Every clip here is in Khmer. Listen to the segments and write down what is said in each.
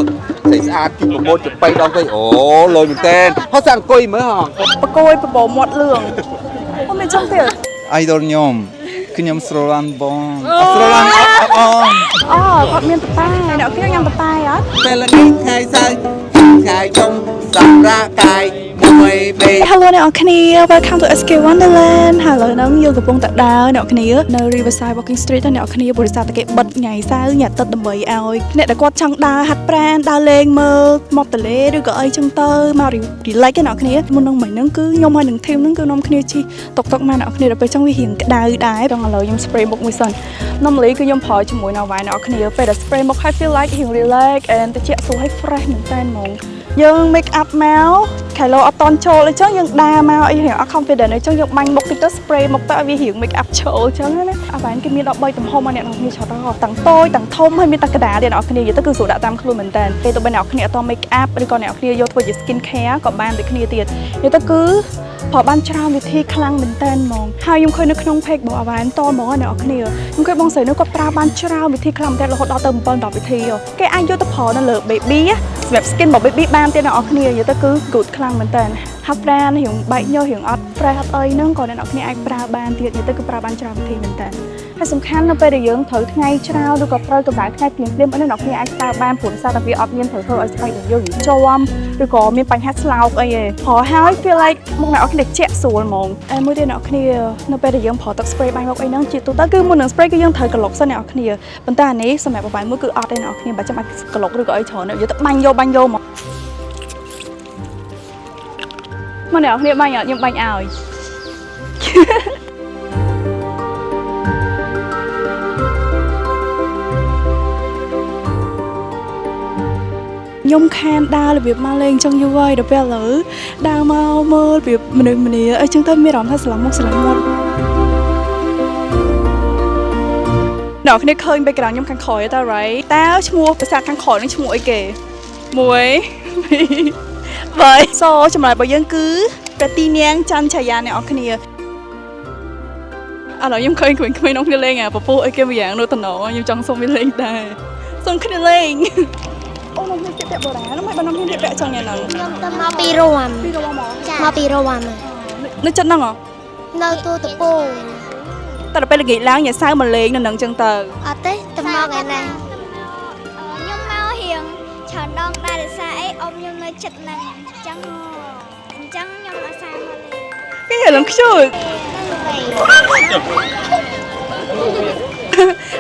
ស្អីស្អាតទីប្រម៉ូទចប៉ៃដងទៅអូលយមែនតើហោះសាអង្គុយមើលហង បកគយបបោមាត់លឿងអូមានចឹងទៀត idol ខ្ញុំខ្ញុំស្រឡាញ់បងអត់ស្រឡាញ់អត់អត់ អូគាត់មានតតែអ្នកគ្នាញ៉ាំតតែអត់ ពេលនេះថ្ងៃសៅរ៍ថ្ងៃចុងសម្រាប់កាយមួយបី Hello អ្នកនរគ្នា Welcome to SK Wonderland ហើយឥឡូវហ្នឹងយើងកំពុងតែដើរអ្នកនរគ្នានៅ Riverside Walking Street ហ្នឹងអ្នកនរគ្នាបរិស័ទតែគេបិទថ្ងៃសៅរ៍ថ្ងៃអាទិត្យដើម្បីឲ្យអ្នកដែលគាត់ចង់ដើរហាត់ប្រាណដើរលេងមើលមាត់ទន្លេឬក៏អីចឹងទៅមក relax ឯអ្នកនរគ្នាមុននឹងមិញហ្នឹងគឺខ្ញុំហើយនឹង team ហ្នឹងគឺនាំគ្នាជិះតុកតុកមកអ្នកនរគ្នាដល់ពេលចឹងវារៀងក្តៅដែរដល់ឥឡូវខ្ញុំ spray មុខមួយសិន normally គឺខ្ញុំប្រើជាមួយនៅវ៉ៃអ្នកនរគ្នាពេលដែល spray មុខហើយ feel like រៀង relax and ត្រជាក់ស្រួលហើយ fresh មែនតើហ្មងយើង make up មកខៃឡូអត់តន់ចូលអីចឹងយើងដើរមកអីរៀងអត់ confident អីចឹងយើងបាញ់មុខតិចទៅ spray មុខទៅឲ្យវារៀង make up ចូលចឹងណាអាវ៉ែនគេមាន13ទំហំមកអ្នកនរគ្នាច្រើនដល់ទាំងតូចទាំងធំហើយមានតែកដាទៀតអ្នកនរគ្នានិយាយទៅគឺស្រួលដាក់តាមខ្លួនមែនតើពេលទៅបើអ្នកនរគ្នាអត់ត make up ឬក៏អ្នកនរគ្នាយកធ្វើជា skin care ក៏បានដូចគ្នាទៀតនិយាយទៅគឺប្រើបានច្រើនវិធីខ្លាំងមែនតើហ្មងហើយខ្ញុំឃើញនៅក្នុង page របស់អាវ៉ែនតហ្មងអ្នកនរគ្នាខ្ញុំឃើញបងស្រីនោះគាត់ប្រើបានច្រើនវិធីខ្លាំងមែនតើរហូតដល់ទៅ7 10វិធីហ៎គេអាចយកទៅប្រើនៅលើ baby សម្រាប់ skin របស់ baby បានទៀតអ្នកនរគ្នានិយាយទៅគឺ good ខ្លាំងមែនតើហាត់ប្រាណរៀងបែកញើសរៀងអត់ fresh អត់អីហ្នឹងក៏អ្នកនរគ្នាអាចប្រើបានទៀតនិយាយទៅគឺប្រើបានច្រើនវិធីមែនតើហើយសំខាន់នៅពេលដែលយើងត្រូវថ្ងៃច្រើនឬក៏ត្រូវកម្ដៅថ្ងៃភ្លាមភ្លាមអីអ្នកនរគ្នាអាចប្រើបានព្រោះសារតែវាអត់មានត្រូវធ្វើឲ្យស្បែករបស់យើងជាំឬក៏មានបញ្ហាស្លោកអីទេប្រើហើយ feel like មុខអ្នកនរគ្នាជក់ស្រួលហ្មងអែមួយទៀតអ្នកនរគ្នានៅពេលដែលយើងប្រើទឹក spray បាញ់មុខអីហ្នឹងជាទូទៅគឺមុននឹង spray គឺយើងត្រូវក្លុកសិនអ្នកនរគ្នាប៉ុន្តែអានេះសម្រាប់ប្រហែលមួយគឺអត់ទេអ្នកនរគ្នាបើចាំបាច់ក្លុកឬក៏អីច្រើនយើងទៅបាញ់យកបាញ់យកមកមកអ្នកនរគ្នាបាញ់អត់ខ្ញុំបាញ់ឲ្យ ខ្ញុំខានដើររបៀបមកលេងចឹងយូរហើយដល់ពេលឥឡូវដើរមកមើលរបៀបមនុស្សម្នាអីចឹងទៅមានអារម្មណ៍ថាស្រឡំមុខស្រឡំមាត់អ្នកគ្នាឃើញ background ខ្ញុំខាងក្រោយតើ right តើឈ្មោះប្រាសាទខាងក្រោយនឹងឈ្មោះអីគេ1 2 3 so ចម្លើយរបស់យើងគឺព្រះទីនាងច័ន្ទឆាយាអ្នកនរគ្នាឥឡូវខ្ញុំឃើញក្មេងៗក្នុងគ្នាលេងអាពពុះអីគេម្យ៉ាងនោះតំណខ្ញុំចង់សុំវាលេងដែរសុំគ្នាលេង អូនំនេះពាក់បុរាណមិនបាននំនេះពាក់ចឹងយ៉ាងហ្នឹង ខ្ញុំទៅមកពីរម ពីរមក ចាមកពីរម នៅចិត្តហ្នឹងហ៎ នៅទូតពូ តែដល់ពេលល្ងាចឡើងញ៉ាសៅមកលេងនៅហ្នឹងចឹងទៅ អត់ទេទៅមកឯណា ខ្ញុំមករៀងច្រើនដងដែរដោយសារអីអ៊ំខ្ញុំនៅចិត្តហ្នឹងអញ្ចឹងអញ្ចឹងខ្ញុំអាសាមកលេង គេហៅឡើងខ្ជូត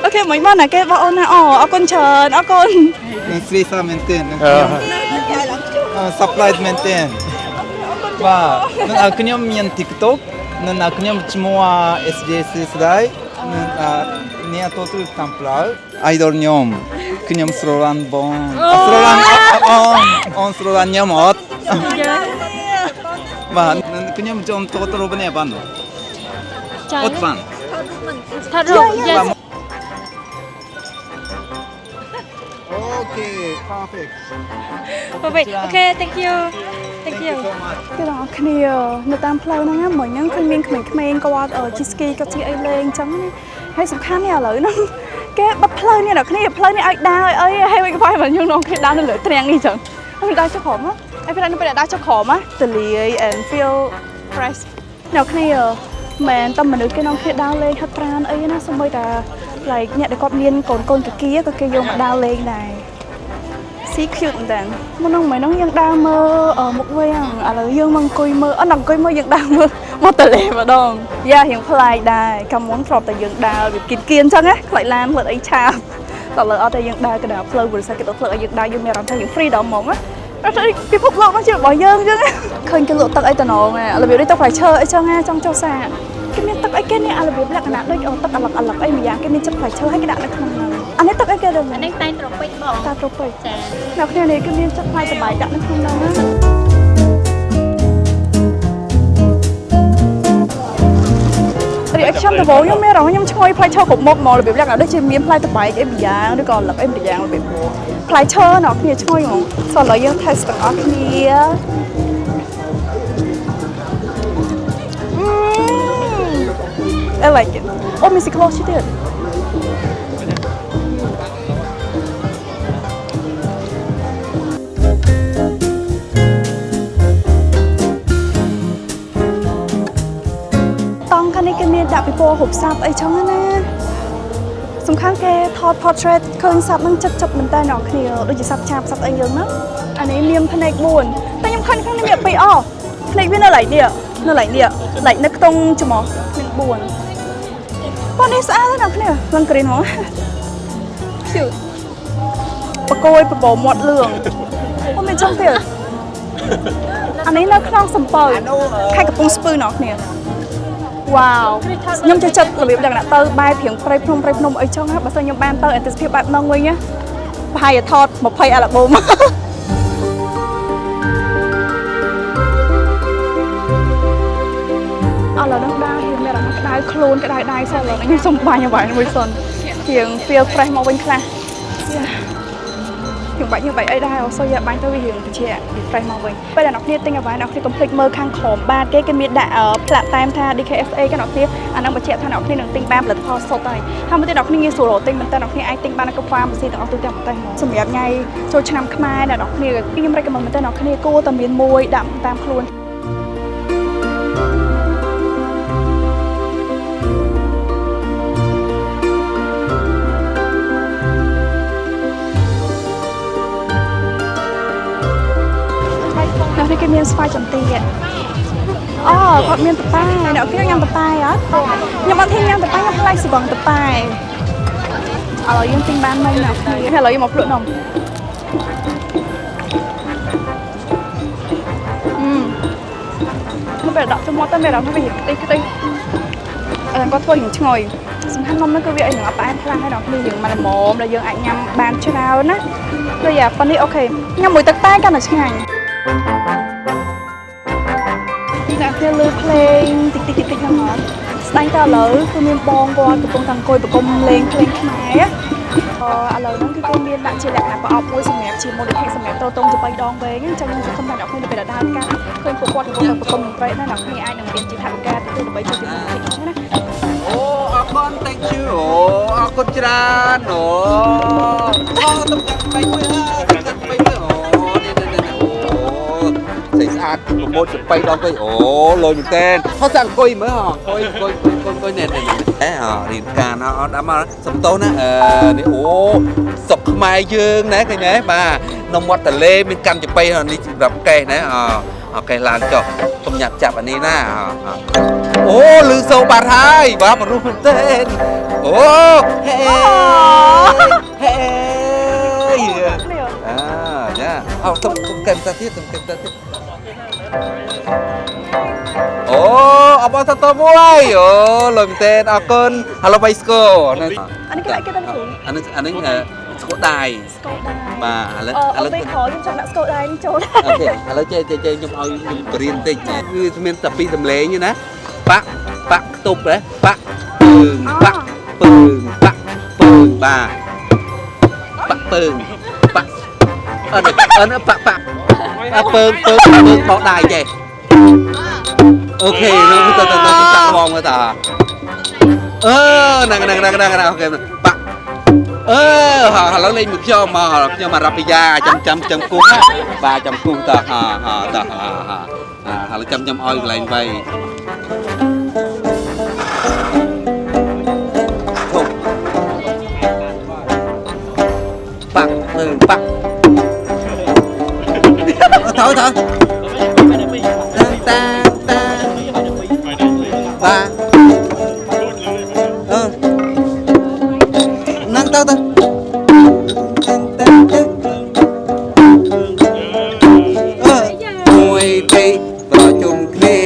OK មិនបានណាគេបងអូនណាអូអរគុណច្រើនអរគុណ នឹងស្រីសាមែនទែននឹងខ្ញុំអឺ surprise មែនទែនបាទនឹងឲ្យខ្ញុំមាន TikTok នឹងឲ្យខ្ញុំឈ្មោះ SJC ស្ដាយនឹងអឺអ្នកទទួលតាមផ្លូវ idol ខ្ញុំខ្ញុំស្រឡាញ់បងអត់ស្រឡាញ់អត់អត់អូនស្រឡាញ់ខ្ញុំអត់បាទនឹងខ្ញុំចង់តទៅនេះបានអត់បាន ថតរូប yes Okay, perfect. Perfect. Okay, thank you. Thank you. So much. គេដល់គ្នានៅតាមផ្លូវហ្នឹងណាមិញហ្នឹងឃើញមានក្មេងៗគាត់ជិះស្គីគាត់ជិះអីលេងចឹងណាហើយសំខាន់នេះឥឡូវហ្នឹងគេបិទផ្លូវនេះដល់គ្នាផ្លូវនេះឲ្យដើរឲ្យអីហើយវិញក៏មិនខ្ញុំនាំគ្នាដើរនៅលើទ្រាំងនេះចឹងហើយដើរចុះក្រោមហ៎ហើយពេលដើរដើរចុះក្រោមណាទលាយ and feel fresh អ្នកគ្នាមែនតែមនុស្សគេនាំគ្នាដើរលេងហាត់ប្រាណអីណាសូម្បីតែ like អ្នកដែលគាត់មានកូនកូនកាគាក៏គេយកមកដើរលេងដែរ ស៊ី cute មែនតើមុនហ្នឹងមិនហ្នឹងយើងដើរមើលអឺមុខវាំងឥឡូវយើងមកអង្គុយមើលអត់អង្គុយមើលយើងដើរមើលមកតលេម្ដងយ៉ារៀងប្លែកដែរកាលមុនធ្លាប់តែយើងដើរវាគៀនគៀនអញ្ចឹងណាខ្លាចឡានផ្លិតអីឆាបតែឥឡូវអត់ទេយើងដើរកណ្ដាលផ្លូវបរិស័ទគេទៅផ្លូវឲ្យយើងដើរយើងមានអារម្មណ៍ថាយើង free ដល់ហ្មងណាអត់ទេពិភពលោកហ្នឹងជារបស់យើងអញ្ចឹងណាឃើញគេលក់ទឹកអីតំណងណារបៀបនេះទឹកផ្លែឈើអីចឹងណាចង់ចុះសាកគេមានទឹកអីគេនេះអារបៀបលក្ខណៈដូចអូទឹកអាឡឹកអាឡឹកអីម្យ៉ាងគេមានចិត្តផ្លែឈើហើយគេដាក់នៅក្នុងហ្នឹងអានេះទឹកអីគេដឹង អានេះតែងត្រូពិចបង តាត្រូពិច ចា អ្នកគ្នានេះគឺមានចិត្តផ្លែតបាយដាក់នៅក្នុងហ្នឹងណា reaction ដំបូងខ្ញុំមានអារម្មណ៍ខ្ញុំឈ្ងុយផ្លែឈើគ្រប់មុខហ្មងរបៀបលក្ខណៈដូចជាមានផ្លែតបែកអីម្យ៉ាងឬក៏លឹកអីម្យ៉ាងរបៀបផ្លែឈើអ្នកគ្នាឈ្ងុយហ្មងសូមឥឡូវយើង test ទាំងអស់គ្នា I like it. អូមានស៊ីក្លូឈទៀត ដាក់ពិព័រណ៍រូបសត្វអីចឹងណាសំខាន់គេថត portrait ឃើញសត្វហ្នឹងចិត្តចិត្តមែនតើអ្នកគ្នាដូចជាសត្វចាបសត្វអីយើងហ្នឹងអានេះមានភ្នែក4តែខ្ញុំឃើញក្នុងនេះមាន2អភ្នែកវានៅឡៃនេះនៅឡៃនេះឡៃនៅក្នុងច្រមុះមាន4ប៉ុន្តែស្អាតណាស់អ្នកគ្នាឡើង green ហ្មង cute បកគយបបោមាត់លឿងអូមានចឹងទៀតអានេះនៅក្នុងសំពៅខេត្តកំពង់ស្ពឺអ្នកគ្នាវ៉ាវខ្ញុំចូលចិត្តរបៀបលក្ខណៈទៅបែបព្រៀងព្រៃភ្នំព្រៃភ្នំអីចឹងបើសិនខ្ញុំបានទៅអតិថិភាពបែបហ្នឹងវិញណាប្រហែលជាថត20អាល់ប៊ុម ឥឡូវហ្នឹងដើររៀងមានអារម្មណ៍ក្តៅខ្លួនក្តៅដៃសោះឥឡូវហ្នឹងខ្ញុំសុំបាញ់ឲ្យបាញ់មួយសិនរៀង feel fresh មកវិញខ្លះខ្ញុំបាច់ខ្ញុំបាច់អីដែរអូសូយ៉ាបាញ់ទៅវារៀងត្រជាក់ refresh មកវិញពេលដែលអ្នកគ្នាទិញអ្វីអ្នកគ្នាកុំភ្លេចមើលខាងក្រោមបាទគេគេមានដាក់ផ្លាកតែមថា DKSA គេអ្នកគ្នាអាហ្នឹងបញ្ជាក់ថាអ្នកគ្នានឹងទិញបានផលិតផលសុទ្ធហើយហើយមួយទៀតអ្នកគ្នាងាយស្រួលរកទិញមែនតើអ្នកគ្នាអាចទិញបាននៅគ្រប់ pharmacy ទាំងអស់ទូទាំងប្រទេសហ្មងសម្រាប់ថ្ងៃចូលឆ្នាំខ្មែរអ្នកគ្នាខ្ញុំ recommend មែនតើអ្នកគ្នាគួរតែមានមួយដាក់តាមខ្លួន នៅនេះគេមានស្វាយចន្ទីអូគាត់មានតប៉ែអ្នកគ្នាញ៉ាំតប៉ែអត់ខ្ញុំអត់ហ៊ានញ៉ាំតប៉ែខ្ញុំខ្លាចស្បង់តប៉ែឥឡូវយើងទិញបានមិនអ្នកគ្នាឥឡូវយើងមកភ្លក់នំអឺមកពេលដាក់ចូលមាត់ទៅមានអារម្មណ៍ថាវាខ្ទេចខ្ទេចអឺគាត់ធ្វើរៀងឈ្ងុយសំខាន់នំហ្នឹងគឺវាអីនឹងអត់ផ្អែមខ្លាំងហើយអ្នកគ្នាយើងមកល្មមដែលយើងអាចញ៉ាំបានច្រើនណាដូចយ៉ាប៉ុណ្នេះអូខេញ៉ាំមួយទឹកតែកាន់តែឆ្ងាញ់អ្នកគ្នាលើភ្លេងតិចតិចតិចហ្នឹងអត់ស្ដែងតែឥឡូវគឺមានបងគាត់កំពុងតែអង្គុយប្រគំលេងភ្លេងខ្មែរឥឡូវហ្នឹងគឺគេមានដាក់ជាលក្ខណៈប្រអប់មួយសម្រាប់ជាមូលនិធិសម្រាប់តតងទៅ3ដងវិញអញ្ចឹងខ្ញុំសង្ឃឹមថាអ្នកគ្នានៅពេលដើរកាត់ឃើញពួកគាត់កំពុងតែប្រគំតន្ត្រីណាអ្នកគ្នាអាចនឹងមានជាថវិកាទៅដើម្បីជួយជាមូលនិធិហ្នឹងណា អូអរគុណ thank you អូអរគុណច្រើនអូអូតំកាត់បីមួយកាត់បីមួយអូនេះនេះអូស្អាតស្អាតប្រម៉ូទចប៉ៃដល់ទៅអូលយមែនតើហោះសាអង្គុយមើលអង្គុយអង្គុយអង្គុយនេះនេះអេរៀនការណាអត់ដល់មកសំតោណាអឺនេះអូសុកខ្មែរយើងណាឃើញទេបាទនំវត្តតលេមានកាន់ចប៉ៃនេះសម្រាប់កេះណាអូកេះឡើងចុះកុំញាប់ចាប់អានេះណាអូលឺសូបាត់ហើយបាទបរុសមែនទេអូហេហេអាយ៉ាអោតុំកែមតាទៀតតុំកែមតាទៀតអូអបអរសាទរមួយអូលុយមែនទេអរគុណហៅឡូបៃស្គរ អានេះគេដាក់គេដល់គ្រូ អានេះអានេះស្គរដៃ ស្គរដៃ បាទឥឡូវ ឥឡូវពេលក្រោយខ្ញុំចង់ដាក់ស្គរដៃនេះចូល អូខេឥឡូវចេះចេះខ្ញុំឲ្យខ្ញុំបរៀនតិចគឺមានតែពីរសំឡេងទេណាបាក់បាក់ខ្ទប់ហ៎បាក់ពើងបាក់ពើងបាក់ពើងបាទបាក់ពើងបាក់អត់អត់បាក់បាក់ពើងពើងពើងបោកដៃចេះអូខេនោះទៅទៅទៅចាក់បងមើលតាអឺហ្នឹងហ្នឹងហ្នឹងហ្នឹងអូខេបាក់អឺឥឡូវលេងមួយខ្ញុំមកខ្ញុំអារ៉ាពីយ៉ាចាំចាំចាំគូសបាទចាំគូសតហ่าហ่าតហ่าហ่าឥឡូវចាំខ្ញុំឲ្យកន្លែងវៃធំបាក់ពើងបាក់ថយថយតាតាបាទអឺนั่งទៅទៅមួយពីរប្រជុំគ្នា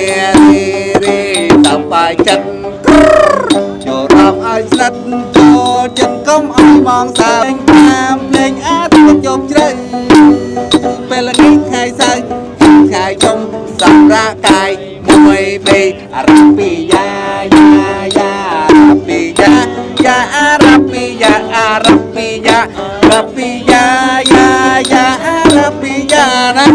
រីរីសប្បាយចិត្តចូលរំឲ្យស្និទ្ធចូលចិត្តកុំឲ្យបងសើតាមភ្លេងអាទិត្យជប់ជ្រៅពេលនេះថ្ងៃសៅរ៍ថ្ងៃជុំសម្រាប់កាយមួយពីរអារ៉ាពីយ៉ាយ៉ាយ៉ាពីយ៉ាយ៉ាអារ៉ាពីយ៉ាអារ៉ាពីយ៉ារ៉ាពីយ៉ាយ៉ាយ៉ាអារ៉ាពីយ៉ាណា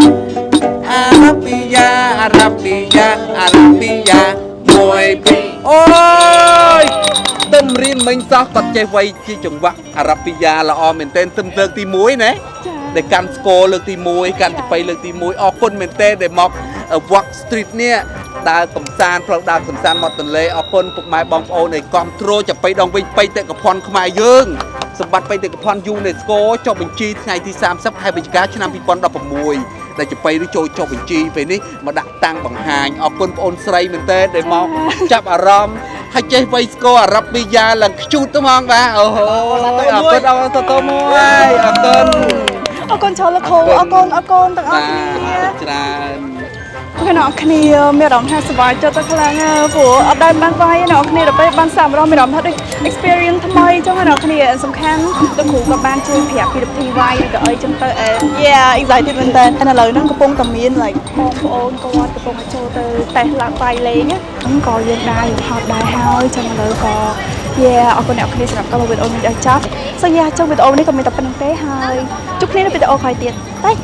អារ៉ាពីយ៉ាអារ៉ាពីយ៉ាអារ៉ាពីយ៉ាមួយពីរអូយទឹមរៀនមិញសោះគាត់ចេះវៃជាចង្វាក់អារ៉ាពីយ៉ាល្អមែនទែនទឹមលើកទី1ណាដែលកាន់ស្គរលើកទី1កាន់ចប៉ីលើកទី1អរគុណមែនទែនដែលមក Walk Street នេះ ដើរកំសាន្តផ្លូវដើរកំសាន្តមាត់ទន្លេអរគុណពុកម៉ែបងប្អូនដែលគ្រប់គ្រងចាប៉ីដងវិញបេតិកភណ្ឌខ្មែរយើងសម្បត្តិបេតិកភណ្ឌ UNESCO ចុះបញ្ជីថ្ងៃទី30ខែវិច្ឆិកាឆ្នាំ2016ដែលចាប៉ីនេះចូលចុះបញ្ជីពេលនេះមកដាក់តាំងបង្ហាញអរគុណបងអូនស្រីមែនទែនដែលមកចាប់អារម្មណ៍ហើយចេះវៃស្គរអារ៉ាប់ប៊ីយ៉ាឡើងខ្ជូតទៅហ្មងបាទអូហូអរគុណអរគុណតតមួយអរគុណ អរគុណច្រើនលោកគ្រូអរគុណអរគុណទាំងអស់ បាទ គ្នា អរគុណច្រើន អូខេអ្នកគ្នាមានអារម្មណ៍ថាសប្បាយចិត្តទៅខ្លាំងហើយព្រោះអត់ដែលបានវាយអ្នកគ្នាដល់ពេលបានសាកម្ដងមានអារម្មណ៍ថាដូច experience ថ្មីចឹងណាអ្នកគ្នាសំខាន់លោកគ្រូក៏បានជួយប្រាប់ពីវិធីវាយឬក៏អីចឹងទៅអេ Yeah, excited មែនតើឥឡូវហ្នឹងកំពុងតែមាន like បងប្អូនគាត់កំពុងតែចូលទៅតេស្តឡើងវាយលេងហ្នឹងក៏យើងដែរយើងហត់ដែរហើយចឹងឥឡូវក៏ Yeah អរគុណអ្នកគ្នាសម្រាប់ការមើលវីដេអូនេះដល់ចប់ So yeah ចុងវីដេអូនេះក៏មានតែប៉ុណ្្នឹងទេហើយជួបគ្នានៅវីដេអូក្រោយទៀត bye.